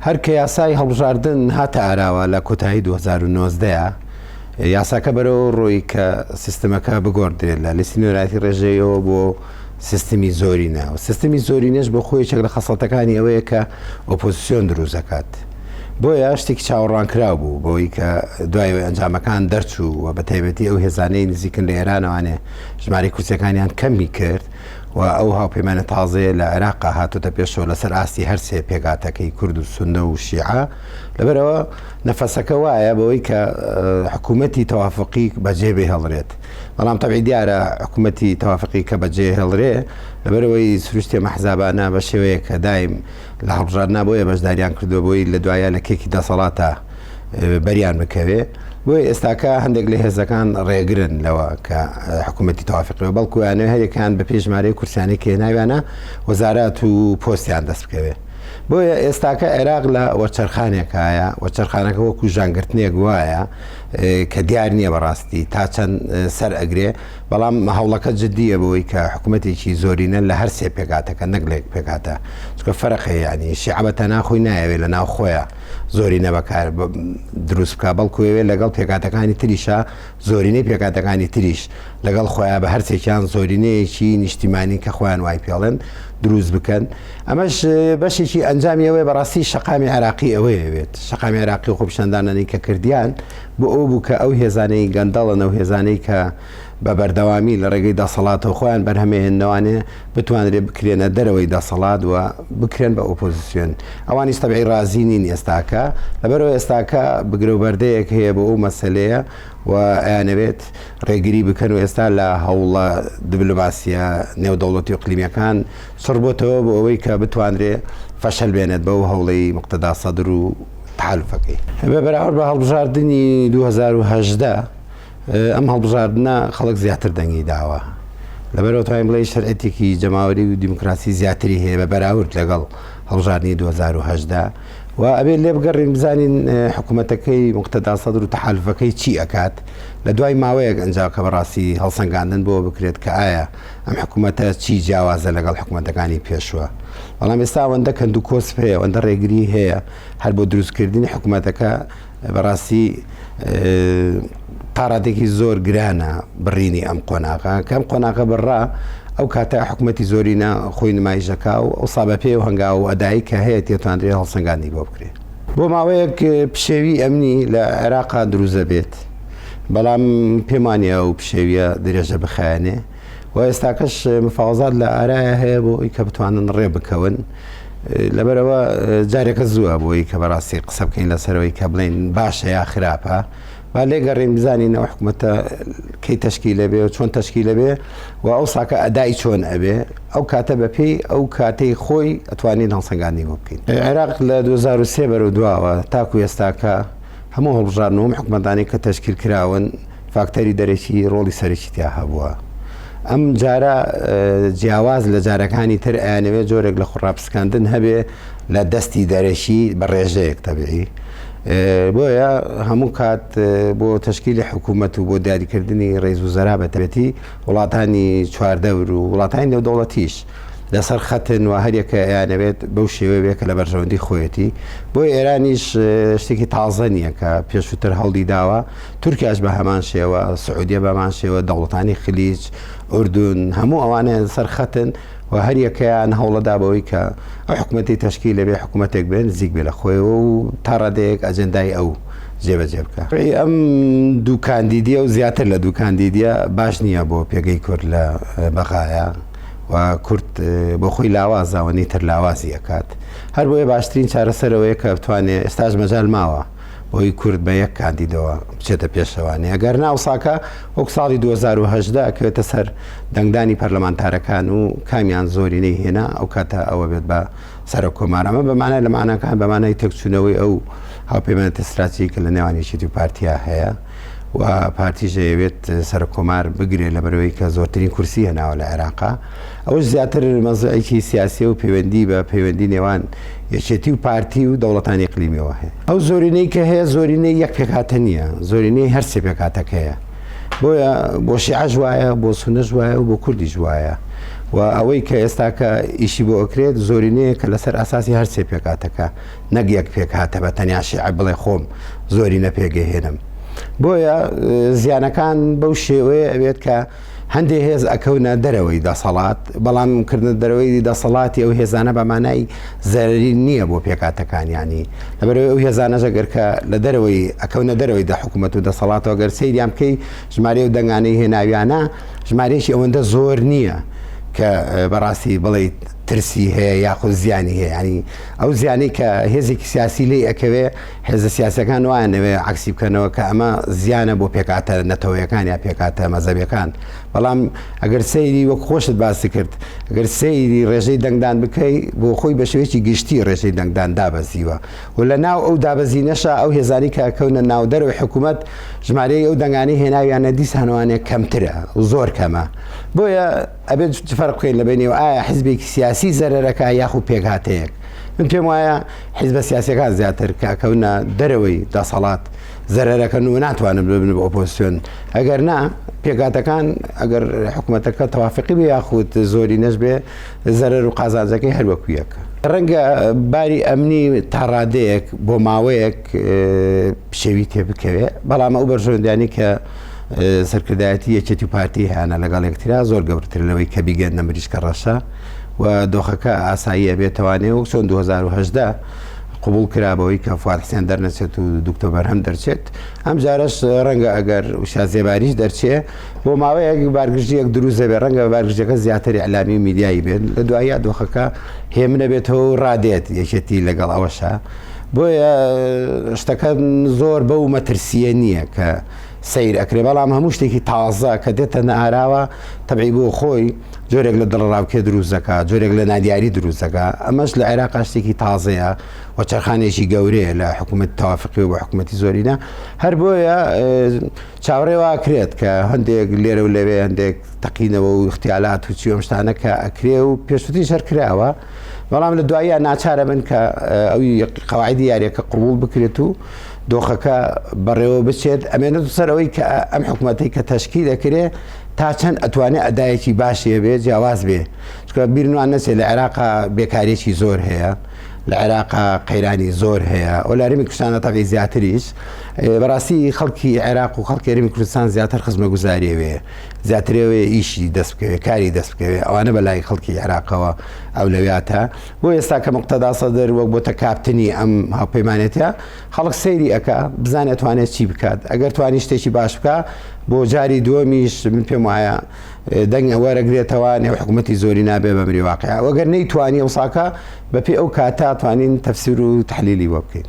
هەر کە یاسای هەڵبژاردن هاتە ئاراوە لە کۆتایی 2019 یاساکە بەرەوە ڕۆی کە سیستمەکە بگۆڕدرێت لە لیستی نوێنەرایەتی ڕێژەیەوە بۆ سیستمی زۆرینە و سیستمی زۆرینەش بۆ خۆی یەکێک لە خەسڵەتەکانی ئەوەیە کە ئۆپۆزیسیۆن دروست دەکات. بۆیە شتێکی چاوەڕوانکراو بوو بەوەی کە دوای ئەوەی ئەنجامەکان دەرچوو و بە تایبەتی ئەو هێزانەی نزیکن لە ئێرانەوانێ ژمارەی کورسیەکانیان کەمی کرد و ئەو هاوپەیمانە تازەیە لە عێراقا هاتۆتە پێشەوە لەسەر ئاستی هەرسێ پێکهاتەکەی کورد و سوننە و شیعە لەبەرئەوە نەفەسەکە وایە بەوەی کە حکوومەتی تەوافقی بەجێ بهێڵرێت بەڵام تەبعی دیارە حکوومەتی تەوافقی کە بەجێ هێڵرێ لەبەرئەوەی سروشتی ئەم ئەحزابانە بە شێوەیەک کە دایم لە هەڵبژاردنا بۆیە بەشداریان کردووە بۆی لە دوایە لە کێکی دەسەڵاتە بەریان بکەوێ بۆیە ئێستاکە هەندێک لە هێزەکان ڕێگرن لەوە کە حکوومەتی تەوافقیەوە بەڵکو یانەوە هەریەکان بە پێی ژمارەی کورسیانەی کە هێناویانە وەزارات و پۆستیان دەست بکەوێ بۆیە ئێستاکە عێراق لە وەرچەرخانێکایە وەرچەرخانەکە وەکو ژانگرتنێک وایە کە دیار نییە بەڕاستی تا چەند سەر ئەگرێ بەڵام هەوڵەکە جدییە بەوەی کە حکوومەتێکی زۆرینە لە هەر سێ پێکهاتەکە نەک لە یەک پێکهاتە چونکە فەرق هەیە یانی شیعە بە تەنها خۆی نایەوێ لە ناو خۆیا زۆرینە بەکار دروست بکا بەڵکو ئەوێ لەگەڵ پێکهاتەکانی تریشا زۆرینەی پێکهاتەکانی تریش لەگەڵ خۆیان بە هەرسێکیان زۆرینەیەکی نیشتیمانی کە خۆیان وای پێڵێن دروست بکەن ئەمەش بەشێکی ئەنجامی ئەوەیە بەڕاستی شەقامی عێراقی ئەوەیەوێت شەقامی عێراقی و خۆپیشاندانانی کە کردیان بۆ ئەوە بوو کە ئەو هێزانەی گەندەڵن، ئەو هێزانەی کە بە بەردەوامی لە ڕێگەی دەسەڵاتەوە خۆیان بەرهەمێننەوانێ بتوانرێ بکرێنە دەرەوەی دەسەڵات و بکرێن بە ئۆپۆزیسیۆن. ئەوانیش تەبعی ڕازی نین ئێستاکە، لەبەرئەوە ئێستاکە بگرە و بەردەیەک هەیە بۆ ئەو مەسەلەیە و ئەیانەوێت ڕێگری بکەن و ئێستا لە هەوڵە دبلۆماسییە نێودەوڵەتی و ئیقلیمییەکان چڕ بۆتەوە بۆ ئەوەی کە بتوانرێ فەشەل بێنێت بەو هەوڵەی موقتەدا سەدر و تەحالوفەکەی. بە بەراورد بە هەڵبژاردنی 2018 ئەم هەڵبژاردنە خەڵک زیاتر دەنگی داوە. لەبەرئەوە توانین بڵێین شەرعیەتێکی جەماوەری و دیموکراسی زیاتری هەیە بە بەراورد لەگەڵ هەڵبژاردنی 2018 و ئەبێ لێبگەڕین بزانین حکوومەتەکەی موقتەدا سەدر و تەحالوفەکەی چی ئەکات لە دوای ماوەیەک ئەنجا کە بەڕاستی هەڵسەنگاندن بۆ بکرێت کە ئایا ئەم حکوومەتە چی جیاوازە لەگەڵ حکوومەتەکانی پێشووە بەڵام ئێستا ئەوەندە کەند و کۆسپ هەیە ئەوەندە ڕێگری هەیە هەر بۆ دروستکردنی حکوومەتەکە بەڕاستی تا ڕادێکی زۆر گرانە بڕینی ئەم قۆناغە کەم قۆناغە بڕا ئەو کاتە حکوومەتی زۆرینە خۆی نمایشەکە و ئەو سا بە پێ و هەنگاو و ئەدایی کە هەیە تێتوانرێ هەڵسەنگاندنی بۆ بکرێ. بۆ ماوەیەک پشێوی ئەمنی لە عێراقا دروست دەبێت، بەڵام پێم وانییە ئەو پشێویە درێژە بخایەنێ و ئێستاکەش مفاوەزات لە ئارایا هەیە بۆ ئەوی کە بتوانن ڕێ بکەون. لەبەرئەوە جارێکە زووە بۆی کە بەڕاستی قسە بکەین لەسەرەوەی کە بڵێین باشە یا خراپە. با لێگەڕین بزانین ئەو حکومەتە کەی تەشکیل ئەبێ و چۆن تەشکیل ئەبێ و ئەو ساکە ئەدای چۆن ئەبێ ئەو کاتە بەپێی ئەو کاتەی خۆی ئەتوانین هەڵسەنگاندنی بۆ بکەین. عێراق لە 2003 بەرەو دواوە تاکو ئێستاکە هەموو هەڵبژاردن و هەموو حکومەتانەی کە تەشکیل کراون فاکتەری دەرەکی ڕۆڵی سەرەکی تیا هەبووە. ئەم جارە جیاواز لە جارەکانی تر ئەیانەوێت جۆرێک لە خۆڕاپسکاندن هەبێ لە دەستی دەرەکی بە ڕێژەیەک تەبیعی بۆیە هەموو کات بۆ تەشکیلی حکوومەت و بۆ دیاریکردنی ڕێز و زەرا بە تایبەتی وڵاتانی چواردەور و وڵاتانی نێودەوڵەتیش لەسەر خەتن و هەریەکە ئەیانەوێت بەو شێوەیە بێ کە لە بەرژەوەندی خۆیەتی بۆیە ئێرانیش شتێکی تازە نییە کە پێشووتر هەوڵی داوە تورکیاش بە هەمان شێوە سعودیە بە هەمان شێوە دەوڵەتانی خلیج ئوردون هەموو ئەوانە لەسەر خەتن و هەریەکەیان هەوڵەدا بەوەی کە ئەو حکومەتی تەشکیل لەبێ حکومەتێک بێ نزیک بێ لە خۆیەوە و تا ڕادەیەک ئەجێندای ئەو جێبەجێ بکا. ئەم دوو کاندیدیە و زیاتر لە دوو کاندیدیە باش نییە بۆ پێگەی کورد لە بەغایا و کورد بۆ خۆی لاوازە و نیتر لاوازی ئەکات. هەر بۆیە باشترین چارەسەر ئەوەیە کە بتوانێ ئێستاش مەجال ماوە بۆی کورد بە یەک کاندیدەوە بچێتە پێشەوانێ ئەگەر نا ئەوساکە وەک ساڵی 2018 ئەکەوێتە سەر دەنگدانی پەرلەمانتارەکان و کامیان زۆرینەی هێنا ئەو کاتە ئەوە بێت بە سەرۆک کۆمار ئەمە بە مانای لە ماناکان بە مانای تێکچوونەوەی ئەو هاوپەیمانێتە ستراتیژی کە لە نێوان یەکێتی و پارتیا هەیە و پارتیش دەیەوێت سەرۆک کۆمار بگرێت لەبەرەوەی کە زۆرترین کورسی هێناوە لە عێراقا ئەوەش زیاتر مەزعێکی سیاسیە و پەیوەندی بە پەیوەندی نێوان یەکێتی و پارتی و دەوڵەتانی ئیقلیمیەوە هەیە. ئەو زۆرینەی کە هەیە زۆرینەی یەک پێکهاتە نییە، زۆرینەی هەر سێ پێکهاتەکەیە. بۆیە بۆ شیعەش وایە، بۆ سوننەش وایە و بۆ کوردیش وایە. و ئەوەی کە ئێستاکە ئیشی بۆ ئەکرێت زۆرینەیە کە لەسەر ئەساسی هەر سێ پێکهاتەکە نەک یەک پێکهاتە بە تەنیا شیعە بڵێ خۆم زۆرینە پێگەهێنم. بۆیە زیانەکان بەو شێوەیە ئەبێت کە هەندێ هێز ئەکەونە دەرەوەی دەسەڵات، بەڵام کردنە دەرەوەی دەسەڵاتی ئەو هێزانە بە مانای زەرەری نییە بۆ پێکهاتەکان یانی لەبەرەوەی ئەو هێزانەش ئەگەر کە لە دەرەوەی ئەکەونە دەرەوەی دە حکوومەت و دەسەڵاتەوە گەر سەیریان بکەی ژمارەی ئەو دەنگانەی هێناویانە ژمارەیەکی ئەوەندە زۆر نییە کە بەڕاستی بڵێیت ترسی هەیە یاخود زیانی هەیە ینی ئەو زیانەی کە هێزێکی سیاسی لێی ئەکەوێ هێزە سیاسەکان وایان نەوێ عکسی بکەنەوە کە ئەمە زیانە بۆ پێکاتە نەتەوەیەکان یا پێکاتە مەزەبیەکان بەڵام ئەگەر سەیری وەک خۆشت باسی کرد ئەگەر سەیری ڕێژەی دەنگدان بکەی بۆ خۆی بە شێوەیەکی گشتی ڕێژەی دەنگدان دابەزیوە و لە ناو ئەو دابەزینەشا ئەو هێزانی کە کەونە ناو دەرەوەی حکوومەت ژمارەی ئەو دەنگانەی هێناویانە دیسانوانێ کەمترە و زۆر کەمە بۆیە ئەبێت فەرق بکەین لە بینی و ئایا حزبێکی سیاسی زەرەرەکە یاخود پێکهاتەیەک من پێم وایە حیزبە سیاسیەکان زیاتر کە ئەکەونە دەرەوەی دەسەڵات زەرەرەکەن و ناتوانن ببن بە ئۆپۆزیسیۆن ئەگەر نا پێکهاتەکان ئەگەر حکوومەتەکە تەوافقی بێ یاخود زۆری نەش بێ زەرەر و قازانجەکەی هەر وەکو یەکە. ڕەنگە باری ئەمنی تا ڕادەیەک بۆ ماوەیەک پشێوی تێ بکەوێ بەڵام ئەو بەرژەوەندیانی کە سەرکردایەتی یەکێتی و پارتی هەیانە لەگەڵ یەکترا زۆر گەورتر لەوەی کە بیگەنە مریشکە ڕەشە و دۆخەکە ئاسایی ئەبێتەوانێ وەک چۆن 2018 قبوڵ کرا بەوەی کە فواد حسێن دەرنەچێت و دکتۆر بەرهەم دەرچێت ئەم جارەش ڕەنگە ئەگەر وشا زێباریش دەرچێ بۆ ماوەیەک بارگرژیەک دروست دەبێت ڕەنگە بارگرژەکە زیاتر ئیعلامی و میدیایی بێت لە دواییا دۆخەکە هێمنە بێتەوە و ڕادێت یەکێتی لەگەڵ ئەوەشە بۆیە شتەکە زۆر بەو مەترسیە نییە کە سیر ئەکرێ بەڵام هەموو شتێکی تازە کە دێتە نەئاراوە تەبعی بۆ خۆی جۆرێک لە دڵەڕاوکێ دروست دەکات، جۆرێک لە نادیاری دروست دەکات، ئەمەش لە عێراقا شتێکی تازەیە و چەرخانێکی گەورەیە لە حکوومەت تەوافقی و بە حکوومەتی زۆرینە، هەر بۆیە چاوەڕێ واکرێت کە هەندێک لێرە و لەوێ هەندێک تەقینەوە و اختیالات و چی ئەم شتانە کە ئەکرێ و پێشووتریش هەر کراوە، بەڵام لە دواییان ناچارە بن کە ئەوی قەواعیدی یاریەکە قبوڵ بکرێت و دۆخەکە بەڕێوە بچێت، ئەمێنێت سەر ئەوەی کە ئەم حکوومەتەی کە تەشکیل ئەکرێ تا چەند ئەتوانێ ئەدایەکی باشی هەبێ جیاواز بێ چونکە بیرمان نەچێت لە عێراقا بێکاریەکی زۆر هەیە لە عێراقا قەیرانی زۆر هەیە و لە هەرێمی کوردستانە تەقی زیاتریش بەڕاستی خەڵکی عێراق و خەڵکی هەرێمی کوردستان زیاتر خزمەگوزاریەوێ زیاترەوێ ئیشی دەست بکەوێ کاری دەست بکەوێ ئەوانە بەلای خەڵکی عێراقەوە ئەولەویاتە بۆ ئێستا کە مقتەدا سەدر وەک بۆتە کاپتنی ئەم هاوپەیمانێتە خەڵک سەیری ئەکا بزانێ ئەتوانێت چی بکات ئەگەر توانی شتێکی باش بکا بۆ جاری دووەمیش من پێم وایە دەنگ وەرەگرێتەوە نێو حکوومەتی زۆری نابێ بە مری واقع وەگەر نەیتوانی ئەوساکە بەپێی ئەو کاتە توانین تەفسیر و تحلیلی بۆ بکەین.